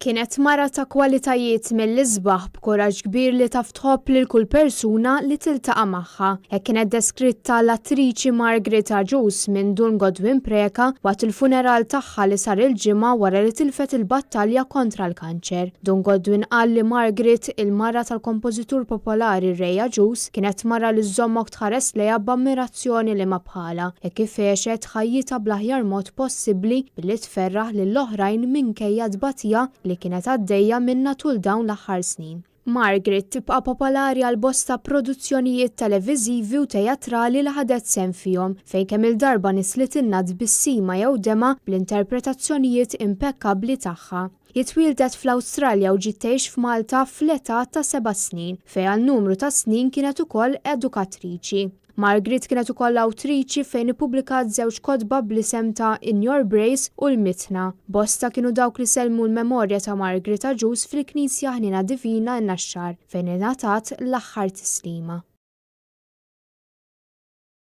Kienet mara ta' kwalitajiet mill-isbaħ b'kuraġġ kbir li taf tħobb lil kull persuna li tiltaqa' magħha. Hekk kienet deskritta l-attriċi Margaret Agius minn Dun Godwin Preca waqt il-funeral tagħha li sar il-Ġimgħa wara li tilfet il-battalja kontra l-kanċer. Dun Godwin qal li Margaret, il-mara tal-kompożitur popolari Ray Agius, kienet mara li żżommok tħares lejha b'ammirazzjoni li ma bħalha, hekk kif għexet ħajjitha bl-aħjar mod possibbli billi tferraħ lill-oħrajn minkejja t-tbatija li kienet għaddejja minnha tul dawn l-aħħar snin. Margaret tibqa' popolari għal bosta produzzjonijiet televiżivi u teatrali li ħadet sehem fihom, fejn kemm-il darba nislitilna tbissima jew demgħa bl-interpretazzjonijiet impekkabbli tagħha. Hi twieldet fl-Awstralja u ġiet tgħix f'Malta fl-età ta' seba' snin, fejn għal numru ta' snin kienet ukoll edukatriċi. Margaret kienet ukoll awtriċi fejn ippubblikat żewġ kotba bl-isem ta' In Your Brace u L-Mitħna. Bosta kienu dawk li sellmu l-memorja ta' Margaret Agius fil-Knisja Ħniena Divina n-Naxxar, fejn ingħatat l-aħħar tislima.